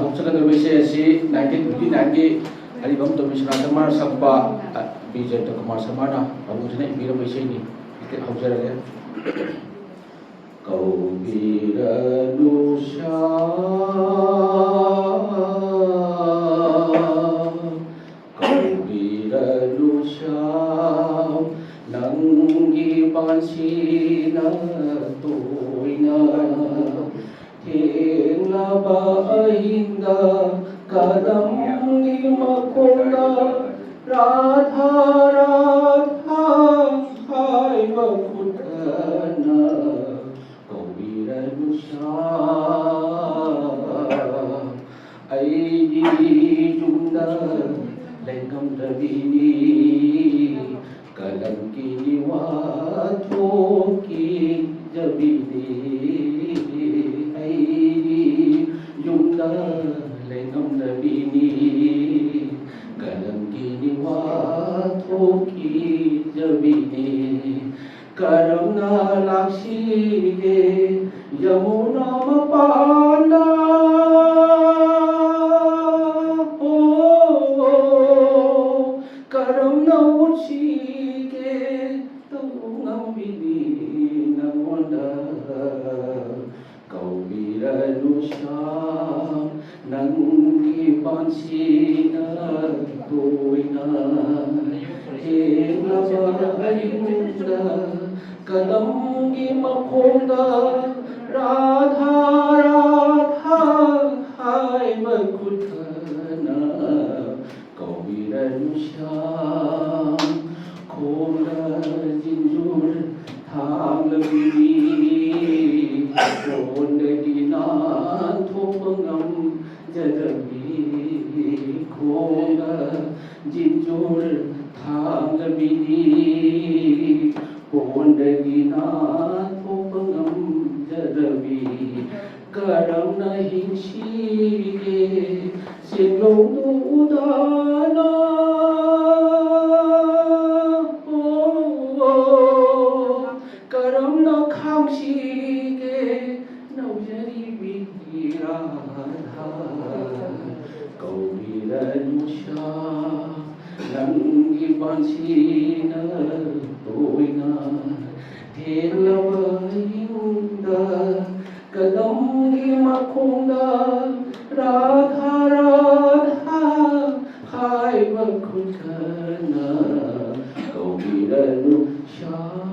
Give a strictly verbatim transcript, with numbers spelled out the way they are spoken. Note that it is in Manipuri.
ꯍꯧꯖꯤꯛꯀꯗꯧꯔꯤꯕ ꯏꯁꯩ ꯑꯁꯤ ꯅꯥꯏꯟꯇꯤꯟ ꯐꯤꯐꯇꯤ ꯅꯥꯏꯟꯒꯤ ꯑꯔꯤꯕꯝ ꯇꯣꯃꯤ ꯁꯅꯥ ꯁꯔꯃꯥꯅ ꯁꯛꯄ, ꯑ, ꯕꯤ ꯖꯌꯟꯇ ꯀꯨꯃꯥꯔ ꯁꯔꯃꯥꯅ ꯄꯥꯕꯨꯡꯁꯤꯅ ꯏꯕꯤꯔꯝꯕ ꯏꯁꯩꯅꯤ꯫ ꯍꯧꯖꯔꯒꯦ꯫ ꯀꯧꯕꯤꯔꯅꯨ ꯁ꯭ꯌꯥꯝ, ꯀꯧꯕꯤꯔꯅꯨ ꯁ꯭ꯌꯥꯝ, ꯅꯪꯒꯤ ꯄꯥꯟꯁꯤꯅ ꯇꯣꯏꯅ ꯊꯦꯡꯂꯕ ꯑꯍꯤꯡꯗ ꯀꯗꯝꯒꯤ ꯃꯈꯣꯡꯗ ꯔꯥꯙꯥ ꯔꯥꯙꯥ ꯍꯥꯏꯕ ꯈꯨꯠꯇꯅ ꯀꯧꯕꯤꯔꯅꯨ ꯁ꯭ꯌꯥꯝ꯫ ꯑꯩꯗꯤ ꯌꯨꯝꯗ ꯂꯩꯉꯝꯗꯕꯤꯅꯤ, ꯀꯂꯝꯒꯤꯅꯤ ꯋꯥꯊꯣꯛꯀꯤꯖꯕꯤꯅꯤ꯫ ꯑꯩꯗꯤ ꯌꯨꯝꯗ ꯂꯩꯉꯝꯗꯕꯤꯅꯤ, ꯀꯂꯝꯒꯤꯅꯤ ꯋꯥꯊꯣꯛꯀꯤꯖꯕꯤꯅꯤ꯫ ꯀꯔꯝꯅ ꯂꯥꯛꯁꯤꯒꯦ ꯌꯃꯨꯅꯥ ꯃꯄꯥꯟꯗ? ꯑꯣ, ꯀꯔꯝꯅ ꯎꯠꯁꯤꯒꯦ ꯇꯧ ꯉꯝꯕꯤꯅꯤ ꯅꯉꯣꯟꯗ? ꯀꯧꯕꯤꯔꯅꯨ ꯁ꯭ꯌꯥꯝ, ꯅꯪꯒꯤ ꯄꯥꯟꯁꯤꯅ ꯇꯣꯏꯅ ꯊꯦꯡꯂꯕ ꯑꯍꯤꯡꯗ ꯀꯗꯝꯒꯤ ꯃꯈꯣꯡꯗ ꯔꯥꯙꯥ ꯔꯥꯙꯥ ꯍꯥꯏꯕ ꯈꯨꯠꯇꯅ ꯀꯧꯕꯤꯔꯅꯨ ꯁ꯭ꯌꯥꯝ꯫ ꯈꯣꯡꯅ ꯖꯤꯟꯖꯨꯔ ꯊꯥꯡꯂꯕꯤꯅꯤ, ꯀꯣꯟꯗꯒꯤ ꯅꯥꯟꯊꯣꯛꯄ ꯉꯝꯖꯗꯕꯤ꯫ ꯈꯣꯡꯅ ꯖꯤꯟꯖꯨꯔ ꯊꯥꯡꯂꯕꯤꯅꯤ, ꯀꯣꯟꯗꯒꯤ ꯅꯥꯟꯊꯣꯛꯄ ꯉꯝꯖꯗꯕꯤ꯫ ꯀꯔꯝꯅ ꯍꯤꯡꯁꯤꯒꯦ ꯆꯦꯡꯂꯧꯗꯨ ꯎꯗꯅ? ꯑꯣ, ꯀꯔꯝꯅ ꯈꯥꯡꯁꯤꯒꯦ ꯅꯧꯖꯔꯤꯕꯤ ꯔꯥꯙꯥ? ꯅꯨꯡꯁꯥ ꯅꯪꯒꯤ ꯄꯥꯟꯁꯤꯅ ꯇꯣꯏꯅ ꯊꯦꯡꯂꯕ ꯏꯪꯗ ꯀꯗꯝꯒꯤ ꯃꯈꯣꯡꯗ ꯔꯥꯙꯥ ꯔꯥꯙꯥ ꯍꯥꯏꯕ ꯈꯨꯠꯈꯅ ꯀꯧꯕꯤꯔꯅꯨ ꯁꯥ